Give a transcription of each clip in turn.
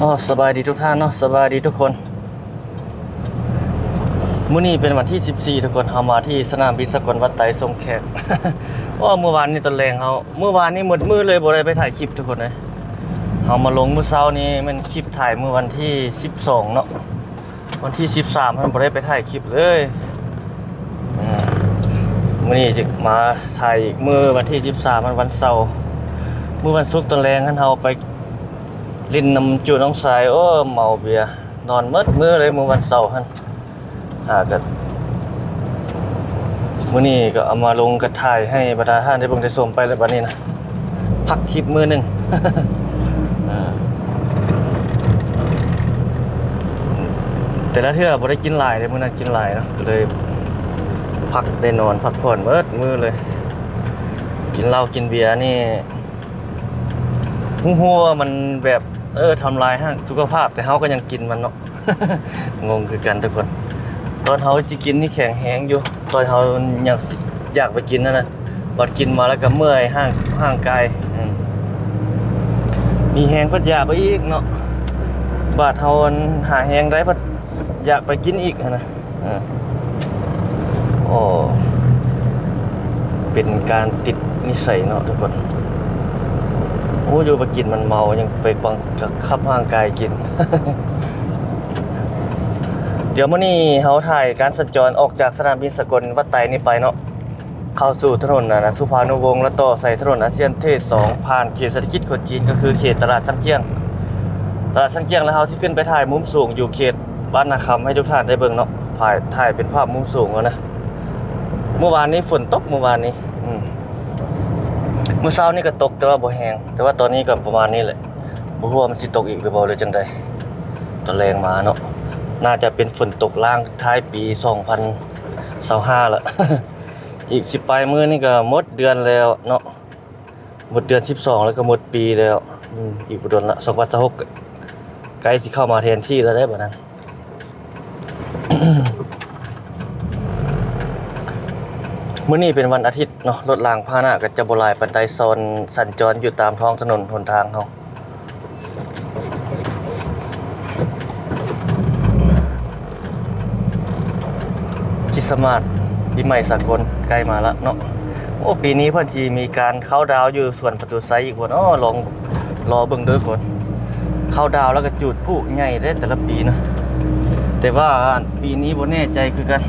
ອໍ ສະບາຍດີທຸກທ່ານເນາະ ສະບາຍດີທຸກຄົນ. ມື້ນີ້ເປັນວັນທີສິບສີ່ ທຸກຄົນ, ເຮົາມາທີ່ສະໜາມບິນສາກົນວັດໄຕສົ່ງແຂກ. ໂອ້ ມື້ວານນີ້ຕອນແລງເຮົາ ມື້ວານນີ້ໝົດມື້ເລີຍ ບໍ່ໄດ້ໄປຖ່າຍຄລິບທຸກຄົນເອີຍ. ເຮົາມາລົງມື້ເຊົ້ານີ້ແມ່ນຄລິບຖ່າຍມື້ວັນທີສິບສອງເນາະ. ວັນທີສິບສາມຫັ້ນບໍ່ໄດ້ໄປຖ່າຍຄລິບເລີຍ. ອືມ ມື້ນີ້ຈະມາຖ່າຍອີກ ມື້ວັນທີສິບສາມຫັ້ນ ວັນເສົາ. ມື້ວັນສຸກຕອນແລງຫັ້ນ ເຮົາໄປຫຼິ້ນນຳຈຸນ້ອງຊາຍ. ໂອ້ ເມົາເບຍ ນອນໝົດມື້ເລີຍມື້ວັນເສົາຫັ້ນ. ຫາກະ ມື້ນີ້ກໍເອົາມາລົງ ກໍຖ່າຍໃຫ້ບັນດາທ່ານໄດ້ເບິ່ງໄດ້ຊົມໄປແລ້ວບັດນີ້ນະ. ພັກຄລິບມື້ໜຶ່ງ. ເອີ ແຕ່ລະເທື່ອບໍ່ໄດ້ກິນຫຼາຍເດ້ ມື້ນັ້ນກິນຫຼາຍເນາະ ກໍເລີຍພັກ ໄດ້ນອນພັກຜ່ອນໝົດມື້ເລີຍ. ກິນເຫຼົ້າກິນເບຍນີ້ ຮູ້ໆວ່າມັນແບບ ເອີ ທຳລາຍຮ່າງສຸຂະພາບ ແຕ່ເຮົາກໍຍັງກິນມັນເນາະ. ງົງຄືກັນທຸກຄົນ. ຕອນເຮົາຊິກິນນີ້ແຂງແຮງຢູ່ ຕອນເຮົາຍັງຢາກໄປກິນຫັ້ນນະ, ບັດກິນມາແລ້ວກໍເມື່ອຍຮ່າງ ຮ່າງກາຍ. ອືມ ມີແຮງພັດຢາກໄປອີກເນາະ, ບາດເຮົາ ອັນ ຫາແຮງໄດ້ພັດຢາກໄປກິນອີກຫັ້ນນະ. ເອີ ໂອ້ ເປັນການຕິດນິໄສເນາະທຸກຄົນ. ໂອ້ ຢູ່ໄປກິນມັນເມົາ ຍັງໄປບັງຄັບຮ່າງກາຍກິນ. ດຽວມື້ນີ້ເຮົາຖ່າຍການສັນຈອນອອກຈາກສະໜາມບິນສາກົນວັດໄຕນີ້ໄປເນາະ, ເຂົ້າສູ່ຖະໜົນ ອັນນະ ສຸພານຸວົງ ແລ້ວຕໍ່ໃສ່ຖະໜົນອາຊຽນເທສສອງ ຜ່ານເຂດເສດຖະກິດຄົນຈີນ ກໍຄືເຂດຕະຫຼາດຊັງຈຽງ. ຕະຫຼາດຊັງຈຽງ ແລ້ວເຮົາຊິຂຶ້ນໄປຖ່າຍມຸມສູງຢູ່ເຂດ ບ້ານນາຄຳໃຫ້ທຸກທ່ານໄດ້ເບິ່ງເນາະ, ຖ່າຍ ຖ່າຍເປັນພາບມຸມສູງເອົານະ. ມື້ວານນີ້ຝົນຕົກ ມື້ວານນີ້. ອືມ ມື້ເຊົ້ານີ້ກໍຕົກ ແຕ່ວ່າບໍ່ແຮງ, ແຕ່ວ່າຕອນນີ້ກໍປະມານນີ້ແຫຼະ. ບໍ່ຮູ້ວ່າມັນຊິຕົກອີກຫຼືບໍ່ ຫຼືຈັ່ງໃດ. ຕອນແລງມາເນາະ ໜ້າຈະເປັນຝົນຕົກລ້າງທ້າຍປີສອງພັນຊາວຫ້າລະ. ອີກສິບປາຍມື້ນີ້ກໍໝົດເດືອນແລ້ວເນາະ. ໝົດເດືອນສິບສອງ ແລ້ວກໍໝົດປີແລ້ວ. ອືມ ອີກບໍ່ດົນລະ ສອງພັນຊາວຫົກ ໃກ້ຊິເຂົ້າມາແທນທີ່ແລ້ວເດ້ບັດນັ້ນ. ມື້ນີ້ເປັນວັນອາທິດເນາະ, ລົດລາງພາຫະນະກໍຈະບໍ່ຫຼາຍປານໃດ ຊອນສັນຈອນຢູ່ຕາມທ້ອງຖະໜົນຫົນທາງເຮົາ. ຄຣິດສະມາດ ປີໃໝ່ສາກົນໃກ້ມາລະເນາະ. ໂອ້ ປີນີ້ເພິ່ນຊິມີການເຂົ້າດາວຢູ່ສວນປະຕູໄຊອີກບໍ່ເນາະ? ລອງລໍເບິ່ງເດີທຸກຄົນ. ເຂົ້າດາວແລ້ວກໍຈູດພລຸໃຫຍ່ເດ້ແຕ່ລະປີນະ, ແຕ່ວ່າປີນີ້ບໍ່ແນ່ໃຈຄືກັນ.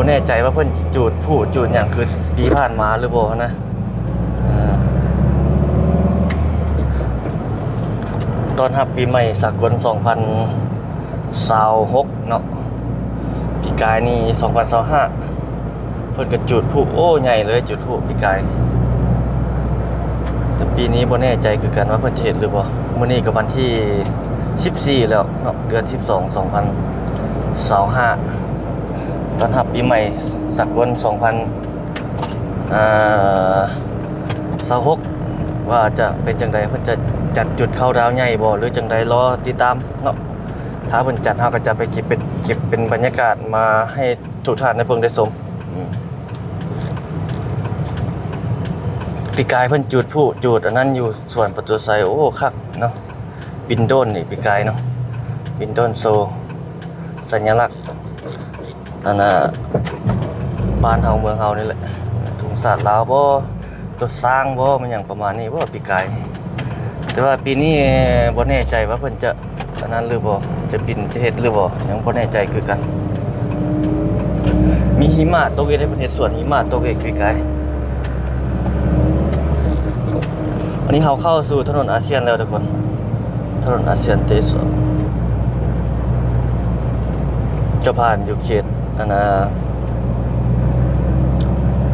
ບໍ່ແນ່ໃຈວ່າເພິ່ນຈະຈູດພລຸຈູດຫຍັງຄືປີຜ່ານມາຫຼືບໍ່ຫັ້ນນະ. ເອີ ຕ້ອນຮັບປີໃໝ່ສາກົນສອງພັນຊາວຫົກເນາະ, ປີກາຍນີ້ສອງພັນຊາວຫ້າ ເພິ່ນກໍຈູດພລຸ ໂອ້ ໃຫຍ່ເລີຍ ຈູດພລຸປີກາຍ. ແຕ່ປີນີ້ບໍ່ແນ່ໃຈຄືກັນວ່າເພິ່ນຈະເຮັດຫຼືບໍ່. ມື້ນີ້ກໍວັນທີສິບສີ່ແລ້ວເນາະ, ເດືອນສິບສອງ ສອງພັນຊາວຫ້າ ຕ້ອນຮັບປີໃໝ່ສາກົນສອງພັນ ອ່າ ຊາວຫົກ ວ່າຈະເປັນຈັ່ງໃດ, ເພິ່ນຈະຈັດຈຸດເຂົ້າດາວໃຫຍ່ບໍ່ ຫຼືຈັ່ງໃດ, ລໍຕິດຕາມເນາະ. ຖ້າເພິ່ນຈັດ ເຮົາກໍຈະໄປເກັບເປັນ ເກັບເປັນບັນຍາກາດມາໃຫ້ທຸກທ່ານໄດ້ເບິ່ງໄດ້ຊົມ. ອືມ ປີກາຍເພິ່ນຈູດພລຸ ຈູດອັນນັ້ນຢູ່ສວນປະຕູໄຊ. ໂອ້ ຄັກເນາະ. ບິນໂດຣນນີ້ປີກາຍເນາະ, ບິນໂດຣນໂຊ ສັນຍະລັກ ອັນນ່າ ບ້ານເຮົາເມືອງເຮົານີ້ແຫຼະ, ທຸງຊາດລາວບໍ ຕົວຊ້າງບໍ ແມ່ນຫຍັງປະມານນີ້ບໍ ປີກາຍ. ແຕ່ວ່າປີນີ້ບໍ່ແນ່ໃຈວ່າເພິ່ນຈະ ອັນນັ້ນຫຼືບໍ່ ຈະປິ່ນ ຈະເຮັດຫຼືບໍ່ ຍັງບໍ່ແນ່ໃຈຄືກັນ. ມີຫິມະຕົກອີກເດ້, ເພິ່ນເຮັດສວນຫິມະຕົກອີກປີກາຍ. ອັນນີ້ເຮົາເຂົ້າສູ່ຖະໜົນອາຊຽນແລ້ວທຸກຄົນ, ຖະໜົນອາຊຽນເຕສອນ ຈະຜ່ານຢູ່ເຂດ ອັນນ່າ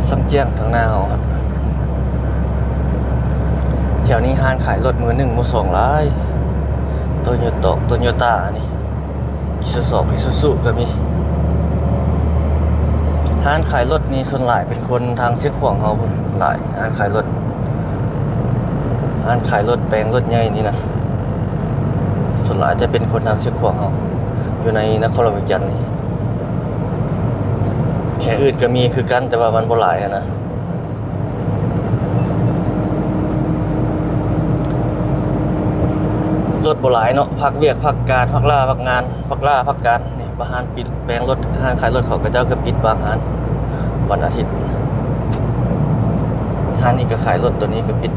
ຊຳຈຽງທາງໜ້າເຮົາ. ແຖວນີ້ຮ້ານຂາຍລົດມືໜຶ່ງມືສອງຫຼາຍ, ໂຕໂຍຕອກ ໂຕໂຍຕ້ານີ້ ອີຊູຊູ ອີຊູຊູກໍມີ. ຮ້ານຂາຍລົດນີ້ສ່ວນຫຼາຍເປັນຄົນທາງຊຽງຂວາງເຮົາພຸ້ນຫຼາຍ, ຮ້ານຂາຍລົດ ຮ້ານຂາຍລົດແປງລົດໃຫຍ່ນີ້ນະ ສ່ວນຫຼາຍຈະເປັນຄົນທາງຊຽງຂວາງເຮົາ ຢູ່ໃນນະຄອນຫຼວງວຽງຈັນນີ້. ແຂວງອື່ນກໍມີຄືກັນ ແຕ່ວ່າມັນບໍ່ຫຼາຍຫັ້ນນະ. ບໍ່ຫຼາຍເນາະ ພັກວຽກ ພັກການ ພັກລາ ພັກງານ ພັກລາ ພັກການ. ນີ້ ບາງຮ້ານປິດແປງລົດ ຮ້ານຂາຍລົດເຂົາ ເຂົາເຈົ້າກໍປິດບາງຮ້ານ ວັນອາທິດ. ຮ້ານນີ້ກໍຂາຍລົດ ໂຕນີ້ກໍປິດ.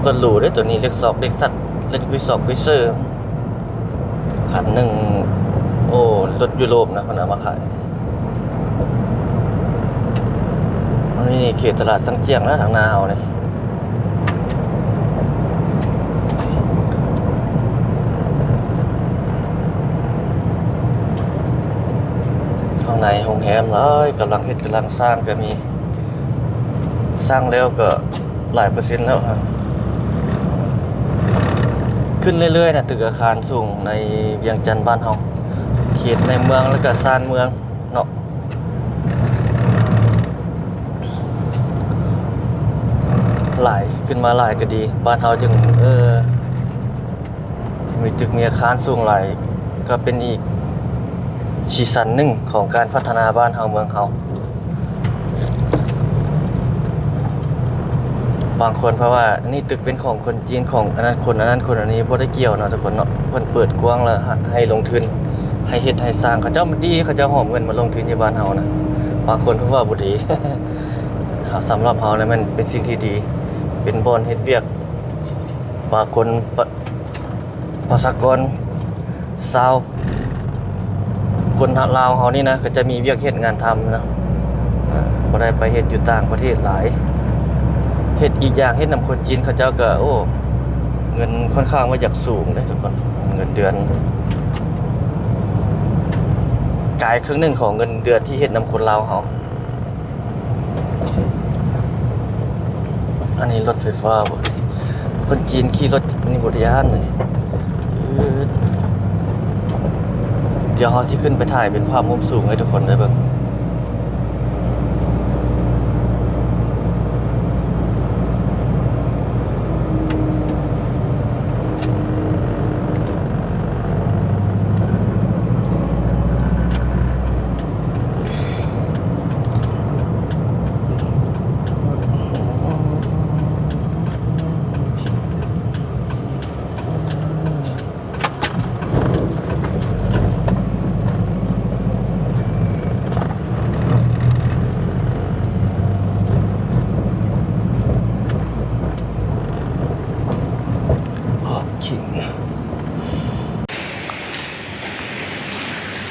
ລົດຫຼູເດ້ໂຕນີ້ ເລັກຊອສ ເລັກຊັດ ເລັກວິຊອກ ວິເຊີ ຄັນໜຶ່ງ. ໂອ້ ລົດຢູໂຣບນະ ເພິ່ນເອົາມາຂາຍ. ອັນນີ້ເຂດຕະຫຼາດຊັງຈຽງນະ ທາງໜ້າເຮົານີ້. ຂ້າງໃນໂຮງແຮມຫຼາຍ ກຳລັງເຮັດ ກຳລັງສ້າງກໍມີ. ສ້າງແລ້ວກໍຫຼາຍເປີເຊັນແລ້ວ ຂຶ້ນເລື້ອຍໆນະ ຕຶກອາຄານສູງໃນວຽງຈັນບ້ານເຮົາ ເຂດໃນເມືອງ ແລ້ວກໍຊານເມືອງເນາະ ຫຼາຍ ຂຶ້ນມາຫຼາຍກໍດີ ບ້ານເຮົາຈຶ່ງ ເອີ ມີຕຶກມີອາຄານສູງຫຼາຍ ກໍເປັນອີກສີສັນໜຶ່ງຂອງການພັດທະນາບ້ານເຮົາເມືອງເຮົາ. ບາງຄົນເພາະວ່າອັນນີ້ຕຶກເປັນຂອງຄົນຈີນ ຂອງອັນນັ້ນຄົນ ອັນນັ້ນຄົນ ອັນນີ້ບໍ່ໄດ້ກ່ຽວເນາະທຸກຄົນເນາະ. ເພິ່ນເປີດກວ້າງແລ້ວໃຫ້ລົງທຶນ ໃຫ້ເຮັດໃຫ້ສ້າງ ເຂົາເຈົ້າມັນດີ ເຂົາເຈົ້າຫອມເງິນມາລົງທຶນຢູ່ບ້ານເຮົານະ. ບາງຄົນເພິ່ນວ່າບໍ່ດີ ສຳລັບເຮົາແລ້ວແມ່ນເປັນສິ່ງທີ່ດີ ເປັນບ່ອນເຮັດວຽກ. ບາງຄົນ ປະຊາກອນຊາວ ຄົນລາວເຮົານີ້ນະ ກໍຈະມີວຽກເຮັດງານທຳນະ ເອີ ບໍ່ໄດ້ໄປເຮັດຢູ່ຕ່າງປະເທດຫຼາຍ. ເຮັດອີກຢ່າງ ເຮັດນຳຄົນຈີນເຂົາເຈົ້າກໍ ໂອ້ ເງິນຂ້ອນຂ້າງວ່າຢາກສູງເດ້ທຸກຄົນ ເງິນເດືອນ ກາຍເຄິ່ງໜຶ່ງຂອງເງິນເດືອນທີ່ເຮັດນຳຄົນລາວເຮົາ. ອັນນີ້ລົດໄຟຟ້າບໍ່? ຄົນຈີນຂີ່ລົດນີ້ບໍ່ໄດ້ຢ້ານເລີຍ. ດຽວເຮົາຊິຂຶ້ນໄປຖ່າຍເປັນພາບມຸມສູງໃຫ້ທຸກຄົນໄດ້ເບິ່ງ.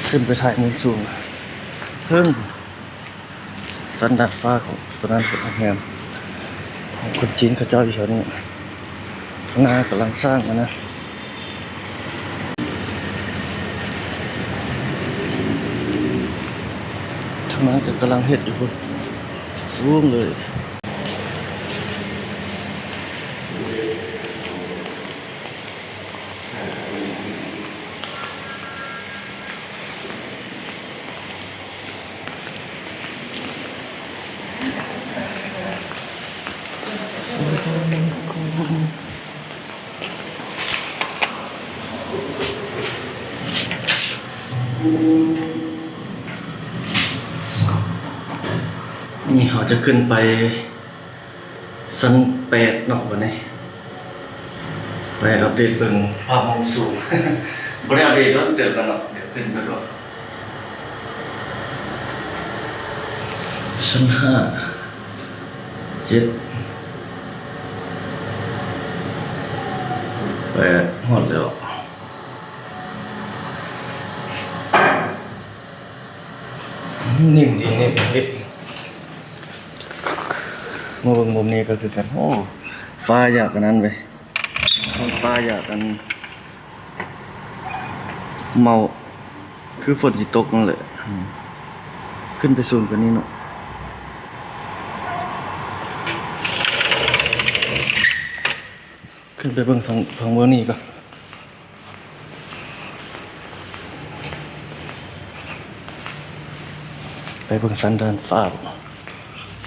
ຂຶ້ນໄປຖ່າຍມຸມສູງເທິງ ຊັ້ນດາດຟ້າຂອງໂຕນັ້ນເປັນໂຮງແຮມຂອງຄົນຈີນເຂົາເຈົ້າຢູ່ແຖວນີ້. ນາກຳລັງສ້າງຫັ້ນນະ. ທາງນັ້ນກໍກຳລັງເຮັດຢູ່ພຸ້ນ ສູງເລີຍ. ນີ້ເຮົາຈະຂຶ້ນໄປ ຊັ້ນແປດເນາະ ບັດນີ້ໄປອັບເດດເບິ່ງພາບມຸມສູງ. ບໍ່ໄດ້ອັບເດດດົນເຕີບແລ້ວເນາະ ດຽວຂຶ້ນໄປໂລດ. ຊັ້ນຫ້າ ເຈັດ ແປດ ຮອດແລ້ວ. ນິ້ມດີ ນິ້ມດີ. ມາເບິ່ງມຸມນີ້ກໍຄືກັນ. ໂອ້ ຟ້າຢາກອັນນັ້ນເວີຍ ຟ້າຢາກອັນເມົາ ຄືຝົນຊິຕົກນັ້ນແຫຼະ. ຂຶ້ນໄປສູງກວ່ານີ້ເນາະ. ຂຶ້ນໄປເບິ່ງທາງ ທາງເບື້ອງນີ້ກ່ອນ. ໄປເບິ່ງຊັ້ນດາດຟ້າ.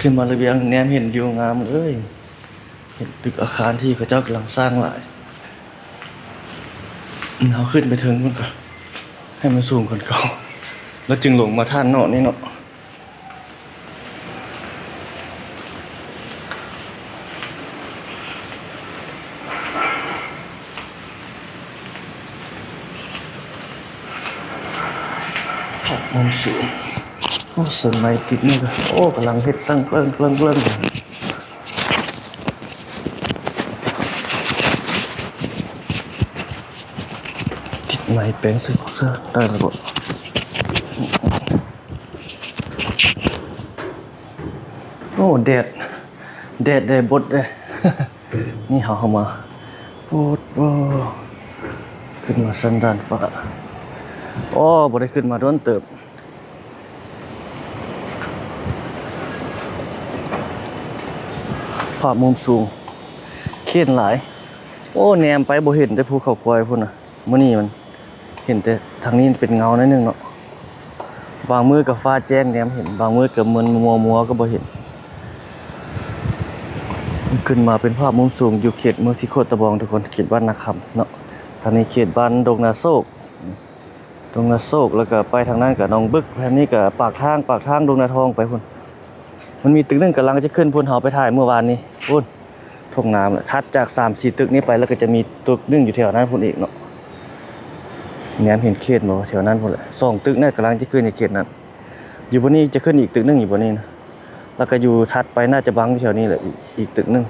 ຂຶ້ນມາລະບຽງ ແນມເຫັນວິວງາມເລີຍ. ເຫັນຕຶກອາຄານທີ່ເຂົາເຈົ້າກຳລັງສ້າງຫຼາຍ. ເຮົາຂຶ້ນໄປເທິງພຸ້ນກ່ອນ ໃຫ້ມັນສູງກວ່າເກົ່າ ແລ້ວຈຶ່ງລົງມາຖ່າຍນອກນີ້ເນາະ. ມັນສູງ. ໂອ້ ຕົ້ນໄມ້ຕິດນີ້ກໍ ໂອ້ ກຳລັງເຮັດຕັ້ງເກິ່ງໆໆ. ຕິດໄມ້ແປງໃສ່ຂອງເສື້ອໄດ້ແລ້ວບໍ່? ໂອ້ ແດດ ແດດໄດ້ບົດເດ້. ນີ້ເຮົາເຂົ້າມາ ໂອ້ ຂຶ້ນມາຊັ້ນດາດຟ້າ. ໂອ້ ບໍ່ໄດ້ຂຶ້ນມາດົນເຕີບ. ພາບມຸມສູງ ເຂນຫຼາຍ. ໂອ້ ແນມໄປບໍ່ເຫັນແຕ່ພູເຂົາຄວາຍພຸ້ນນະ. ມື້ນີ້ມັນເຫັນແຕ່ທາງນີ້ເປັນເງົາໜ້ອຍໜຶ່ງເນາະ. ບາງມື້ກໍຟ້າແຈ້ງແນມເຫັນ, ບາງມື້ກໍມຶນມົວໆກໍບໍ່ເຫັນ. ຂຶ້ນມາເປັນພາບມຸມສູງຢູ່ເຂດເມືອງສີໂຄດຕະບອງ ທຸກຄົນ, ເຂດບ້ານນາຄຳເນາະ. ທາງນີ້ເຂດບ້ານດົງນາໂຊກ ດົງນາໂຊກ ແລ້ວກໍໄປທາງນັ້ນກໍໜອງບຶກ, ທາງນີ້ກໍປາກທາງ, ປາກທາງດົງນາທອງໄປພຸ້ນ. ມັນມີຕຶກໜຶ່ງກຳລັງຈະຂຶ້ນພຸ້ນ, ເຮົາໄປຖ່າຍມື້ວານນີ້ພຸ້ນ. ທົ່ງນາ ຖັດຈາກສາມສີ່ຕຶກນີ້ໄປ ແລ້ວກໍຈະມີຕຶກໜຶ່ງຢູ່ແຖວນັ້ນພຸ້ນອີກເນາະ. ແນມເຫັນເຂນບໍ່? ແຖວນັ້ນພຸ້ນແຫຼະ. ສອງຕຶກນັ້ນກຳລັງຈະຂຶ້ນຢູ່ເຂດນັ້ນ. ຢູ່ບ່ອນນີ້ຈະຂຶ້ນອີກຕຶກໜຶ່ງຢູ່ບ່ອນນີ້ນະ. ແລ້ວກໍຢູ່ຖັດໄປໜ້າຈະບັງຢູ່ແຖວນີ້ແຫຼະ ອີກ ອີກຕຶກໜຶ່ງ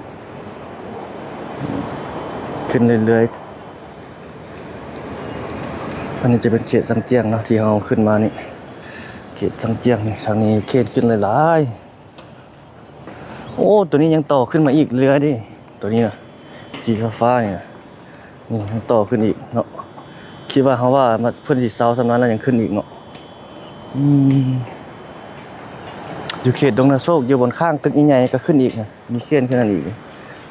ຂຶ້ນເລື້ອຍໆ. ອັນນີ້ຈະເປັນເຂດຊາງຈຽງເນາະ ທີ່ເຮົາຂຶ້ນມານີ້ ເຂດຊາງຈຽງນີ້. ທາງນີ້ເຂນຂຶ້ນຫຼາຍໆ. ໂອ້ ໂຕນີ້ຍັງຕໍ່ຂຶ້ນມາອີກເລື້ອຍເດ້ ໂຕນີ້ນະ ສີຟ້າໆນີ້ນະ. ນີ້ຍັງຕໍ່ຂຶ້ນອີກເນາະ. ຄິດວ່າ ເຮົາວ່າມາ ເພິ່ນຊິເຊົາສ່ຳນັ້ນແລ້ວຍັງຂຶ້ນອີກເນາະ. ອືມ ຢູ່ເຂດດົງນາໂຊກ ຢູ່ບ່ອນຂ້າງຕຶກໃຫຍ່ໆກໍຂຶ້ນອີກນະ, ມີເຂນຂຶ້ນນັ້ນອີກ.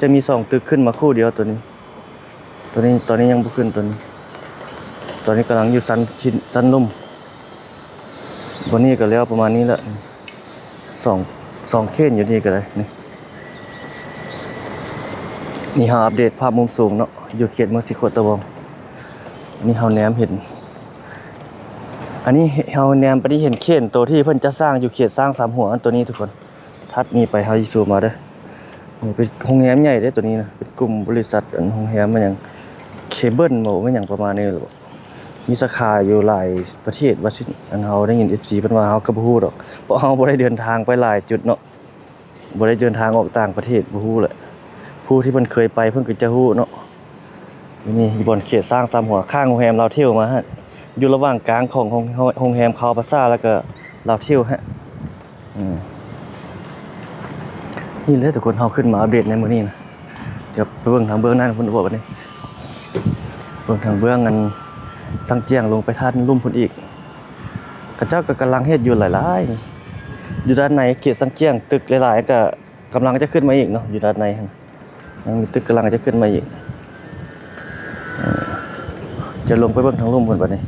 ຈະມີສອງຕຶກຂຶ້ນມາຄູ່ດຽວໂຕນີ້. ໂຕນີ້ ຕອນນີ້ຍັງບໍ່ຂຶ້ນໂຕນີ້. ຕອນນີ້ກຳລັງຢູ່ຊັ້ນ ຊັ້ນລຸ່ມ. ບ່ອນນີ້ກໍແລ້ວປະມານນີ້ແຫຼະ. ສອງ ສອງເຂນຢູ່ນີ້ກໍໄດ້. ນີ້ ນີ້ເຮົາອັບເດດພາບມຸມສູງເນາະ ຢູ່ເຂດເມືອງສີໂຄດຕະບອງ. ນີ້ເຮົາແນມເຫັນ ອັນນີ້ເຮົາແນມໄປທີ່ເຫັນເຂນໂຕທີ່ເພິ່ນຈະສ້າງຢູ່ເຂດຊ້າງສາມຫົວ ອັນໂຕນີ້ທຸກຄົນ. ຖັດນີ້ໄປເຮົາຊິຊູມມາເດີ. ນີ້ເປັນໂຮງແຮມໃຫຍ່ເດ້ໂຕນີ້ນະ, ເປັນກຸ່ມບໍລິສັດ ອັນ ໂຮງແຮມ ແມ່ນຫຍັງ ເຄເບິນບໍ ແມ່ນຫຍັງປະມານນີ້ແຫຼະ. ມີສາຂາຢູ່ຫຼາຍປະເທດວ່າຊັ້ນ. ອັນ ເຮົາໄດ້ຍິນເອັຟຊີເພິ່ນວ່າ, ເຮົາກໍບໍ່ຮູ້ດອກ ເພາະເຮົາບໍ່ໄດ້ເດີນທາງໄປຫຼາຍຈຸດເນາະ, ບໍ່ໄດ້ເດີນທາງອອກຕ່າງປະເທດ ບໍ່ຮູ້ແຫຼະ. ຜູ້ທີ່ເພິ່ນເຄີຍໄປເພິ່ນກໍຈະຮູ້ເນາະ. ນີ້ຢູ່ບ່ອນເຂດຊ້າງສາມຫົວ ຂ້າງໂຮງແຮມລາວເທວມາຫັ້ນ, ຢູ່ລະຫວ່າງກາງຂອງໂຮງ ໂຮງແຮມຄາວພາຊາ ແລ້ວກໍລາວເທວຫັ້ນ. ເອີ ນີ້ແຫຼະທຸກຄົນ, ເຮົາຂຶ້ນມາອັບເດດໃນມື້ນີ້ນະ. ດຽວໄປເບິ່ງທາງເບື້ອງນັ້ນພຸ້ນບໍບັດນີ້. ເບິ່ງທາງເບື້ອງອັນຊາງຈຽງລົງໄປທາດລຸ່ມພຸ້ນອີກ. ເຂົາເຈົ້າກໍກຳລັງເຮັດຢູ່ຫຼາຍໆ ຢູ່ດ້ານໃນເຂດຊາງຈຽງ, ຕຶກຫຼາຍໆກໍກຳລັງຈະຂຶ້ນມາອີກເນາະ ຢູ່ດ້ານໃນຫັ້ນ. ຍັງມີຕຶກກຳລັງຈະຂຶ້ນມາອີກ. ເອີ ຈະລົງໄປເບິ່ງທາງລຸ່ມພຸ້ນບັດນີ້.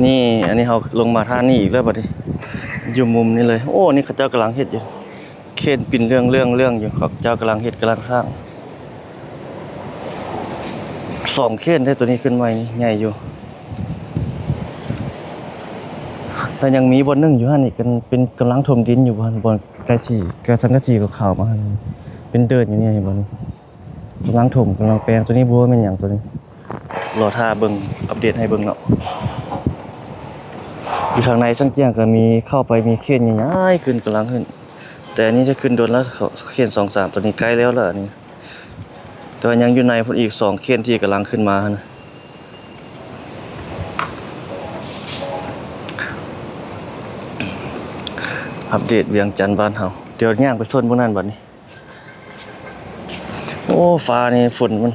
ນີ້ ອັນນີ້ເຮົາລົງມາທ່ານີ້ອີກແລ້ວບັດນີ້ ຢູ່ມຸມນີ້ເລີຍ. ໂອ້ ນີ້ເຂົາເຈົ້າກຳລັງເຮັດຢູ່, ເຂນປິ່ນເລື່ອງໆຢູ່. ເຂົາເຈົ້າກຳລັງເຮັດ ກຳລັງສ້າງ ສອງເຂນເດ້. ໂຕນີ້ຂຶ້ນໃໝ່ນີ້ໃຫຍ່ຢູ່, ແຕ່ຍັງມີບ່ອນໜຶ່ງຢູ່ຫັ້ນອີກ ເປັນ ກຳລັງຖົມດິນຢູ່ ບ່ອນ ບ່ອນ ໄກສີ ກະສັງກະສີຂາວໆມາຫັ້ນ ເປັນເດີ່ນຢູ່ນີ້ ເຫັນບໍ່ນີ້? ກຳລັງຖົມ ກຳລັງແປງ. ໂຕນີ້ບໍ່ຮູ້ວ່າແມ່ນຫຍັງໂຕນີ້, ລໍຖ້າເບິ່ງ ອັບເດດໃຫ້ເບິ່ງເນາະ. ຢູ່ທາງໃນຊາງຈຽງກໍມີ ເຂົ້າໄປມີເຂນໃຫຍ່ໆຂຶ້ນ ກຳລັງຂຶ້ນ, ແຕ່ອັນນີ້ຈະຂຶ້ນດົນລະ ເຂນສອງສາມ ໂຕນີ້ໃກ້ແລ້ວລະອັນນີ້, ແຕ່ວ່າຍັງຢູ່ໃນພຸ້ນອີກສອງເຂນທີ່ກຳລັງຂຶ້ນມາຫັ້ນນະ. ອັບເດດວຽງຈັນບ້ານເຮົາ. ດຽວຍ່າງໄປໂຊນພວກນັ້ນບັດນີ້. ໂອ້ ຟ້ານີ້ຝົນມັນ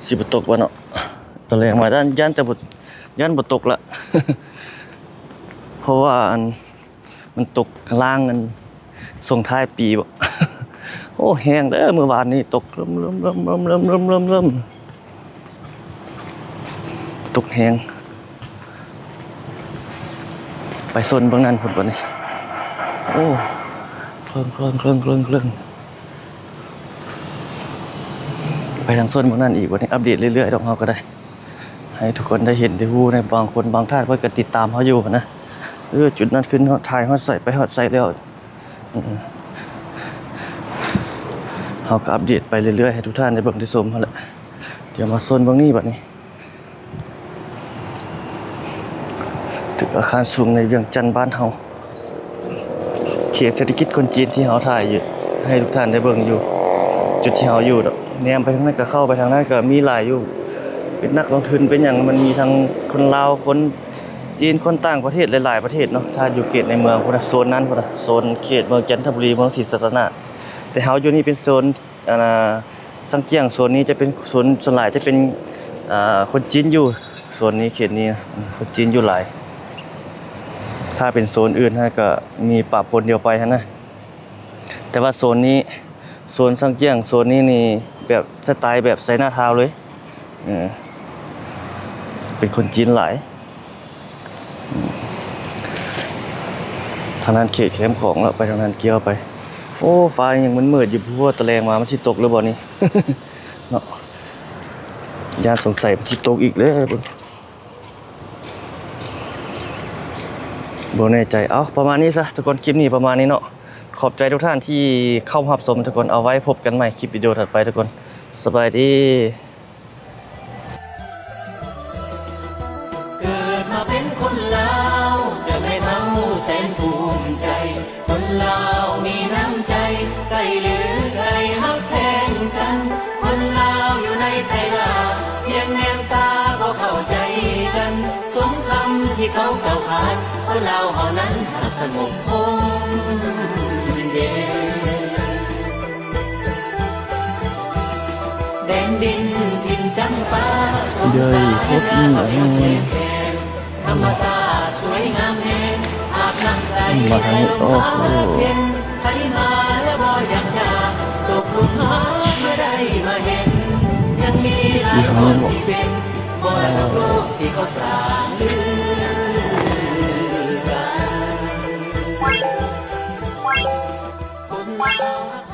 ຊິບໍ່ຕົກບໍ່ເນາະ? ຕອນແລງມາຢ້ານ ຢ້ານຈະບໍ່ ຢ້ານບໍ່ຕົກລະ ເພາະວ່າອັນ ມັນຕົກລ້າງອັນ ສົ່ງທ້າຍປີບໍ. ໂອ້ ແຮງເດີ ມື້ວານນີ້ຕົກເລິ້ມໆໆໆໆ ຕົກແຮງ. ໄປໂຊນເບື້ອງນັ້ນພຸ້ນບັດນີ້. ໂອ້ ເຄິ່ງໆໆໆ ໄປທາງໂຊນເບື້ອງນັ້ນອີກບັດນີ້. ອັບເດດເລື້ອຍໆດອກ ເຮົາກໍໄດ້ ໃຫ້ທຸກຄົນໄດ້ເຫັນໄດ້ຮູ້ແດ່. ບາງຄົນບາງທ່ານເພິ່ນກໍຕິດຕາມເຮົາຢູ່ນະ, ເອີ ຈຸດນັ້ນຂຶ້ນຮອດ ຖ່າຍຮອດໃສ ໄປຮອດໃສແລ້ວ. ເຮົາກໍອັບເດດໄປເລື້ອຍໆ ໃຫ້ທຸກທ່ານໄດ້ເບິ່ງໄດ້ຊົມຫັ້ນແຫຼະ. ດຽວມາໂຊນເບື້ອງນີ້ບັດນີ້. ຕຶກ ອາຄານສູງໃນວຽງຈັນບ້ານເຮົາ ເຂດເສດຖະກິດຄົນຈີນທີ່ເຮົາຖ່າຍຢູ່ ໃຫ້ທຸກທ່ານໄດ້ເບິ່ງຢູ່ ຈຸດທີ່ເຮົາຢູ່ດອກ. ແນມໄປທາງນັ້ນກໍເຂົ້າໄປທາງນັ້ນກໍມີຫຼາຍຢູ່ ເປັນນັກລົງທຶນເປັນຫຍັງ ມັນມີທັງຄົນລາວ ຄົນຈີນ ຄົນຕ່າງປະເທດ ຫຼາຍໆປະເທດເນາະ. ຖ້າຢູ່ເຂດໃນເມືອງພຸ້ນນະ ໂຊນນັ້ນພຸ້ນນະ ໂຊນເຂດເມືອງຈັນທະບູລີ ເມືອງສີສັດຕະນາກ ແຕ່ເຮົາຢູ່ນີ້ເປັນໂຊນ ອັນນ່າ ຊັງຈຽງ ໂຊນນີ້ຈະເປັນ ໂຊນ ສ່ວນຫຼາຍຈະເປັນ ອ່າ ຄົນຈີນຢູ່ ໂຊນນີ້ ເຂດນີ້ນະ ຄົນຈີນຢູ່ຫຼາຍ. ຖ້າເປັນໂຊນອື່ນຫັ້ນກໍມີປະປົນດຽວໄປຫັ້ນນະ ແຕ່ວ່າໂຊນນີ້ ໂຊນຊັງຈຽງ ໂຊນນີ້ນີ້ແບບສະໄຕແບບໄຊນາທາວເລີຍ ເອີ ເປັນຄົນຈີນຫຼາຍ. ທາງນັ້ນເຂດແຄມຂອງແລ້ວ ໄປທາງນັ້ນກ່ຽວໄປ. ໂອ້ ຟ້າຍັງມືດໆຢູ່ ບໍ່ຮູ້ວ່າຕະແລງມາມັນຊິຕົກຫຼືບໍ່ນີ້ ເນາະ. ຢ້ານສົງໄສມັນຊິຕົກອີກແລ້ວ ບໍ່ແນ່ໃຈ. ເອົາ ປະມານນີ້ຊະທຸກຄົນ ຄລິບນີ້ປະມານນີ້ເນາະ. ຂອບໃຈທຸກທ່ານທີ່ເຂົ້າມາຮັບຊົມທຸກຄົນ ເອົາໄວ້ພົບກັນໃໝ່ຄລິບວິດີໂອຖັດໄປທຸກຄົນ. ສະບາຍດີ. ເກີດມາເປັນຄົນລາວ ຈະແມ່ນເຮົາແສນພູມໃຈ. ຄົນລາວມີນ້ຳໃຈ ໃກ້ຫຼືໄກຮັກແພງກັນ. ຄົນລາວຢູ່ໃນໄທລາວ ພຽງແນມຕາກໍເຂົ້າໃຈກັນ. ສົມຄຳທີ່ເຂົາກ່າວຂານ ຄົນລາວເຮົານັ້ນຫາກສະຫງົບຮົ່ມເຢັນ. ແດນດິນຖິ່ນຈຳປາ ສົມສາຍແລະພາວຽວແສນແຂງ. ທຳມະຊາດສວຍງາມແຮງ ອາບນ້ຳໃສໃສລົມພາເຢັນ. ໃຜມາແລະບໍ່ຢາກຈາກ ຕົກຫຼຸດຮາກເມື່ອໄດ້ມາເຫັນ. ຍັງມີຫຼາຍບ່ອນທີ່ເປັນ ມໍລະດົກໂລກທີ່ເຂົາສ້າງລືກັນ. ຄົນລາວ